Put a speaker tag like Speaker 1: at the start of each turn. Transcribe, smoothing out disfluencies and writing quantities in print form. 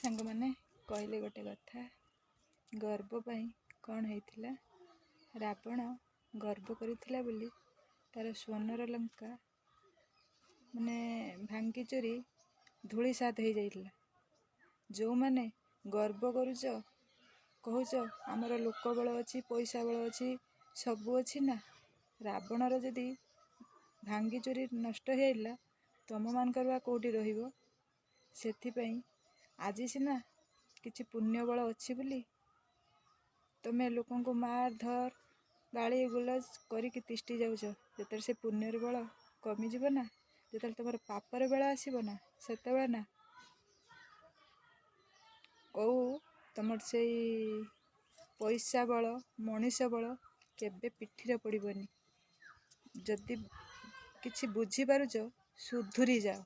Speaker 1: ସାଙ୍ଗମାନେ କହିଲେ ଗୋଟେ କଥା, ଗର୍ବ ପାଇଁ କ'ଣ ହେଇଥିଲା? ରାବଣ ଗର୍ବ କରିଥିଲା ବୋଲି ତା'ର ସ୍ୱର୍ଣ୍ଣର ଲଙ୍କା ମାନେ ଭାଙ୍ଗି ଚୋରି ଧୂଳିସାତ ହେଇଯାଇଥିଲା। ଯେଉଁମାନେ ଗର୍ବ କରୁଛ, କହୁଛ ଆମର ଲୋକ ବଳ ଅଛି, ପଇସା ବଳ ଅଛି, ସବୁ ଅଛି ନା, ରାବଣର ଯଦି ଭାଙ୍ଗି ଚୋରି ନଷ୍ଟ ହେଇଯାଇଥିଲା, ତୁମମାନଙ୍କର ବା କେଉଁଠି ରହିବ? ସେଥିପାଇଁ ଆଜି ସିନା କିଛି ପୁଣ୍ୟ ବଳ ଅଛି ବୋଲି ତୁମେ ଲୋକଙ୍କୁ ମାର ଧର ଗାଳି ଗୁଲଜ କରିକି ତିଷ୍ଠି ଯାଉଛ। ଯେତେବେଳେ ସେ ପୁଣ୍ୟର ବଳ କମିଯିବ ନା, ଯେତେବେଳେ ତୁମର ପାପର ବେଳ ଆସିବ ନା, ସେତେବେଳେ ନା କେଉଁ ତୁମର ସେଇ ପଇସା ବଳ, ମଣିଷ ବଳ କେବେ ପିଠିରେ ପଡ଼ିବନି। ଯଦି କିଛି ବୁଝିପାରୁଛ, ସୁଧୁରି ଯାଅ।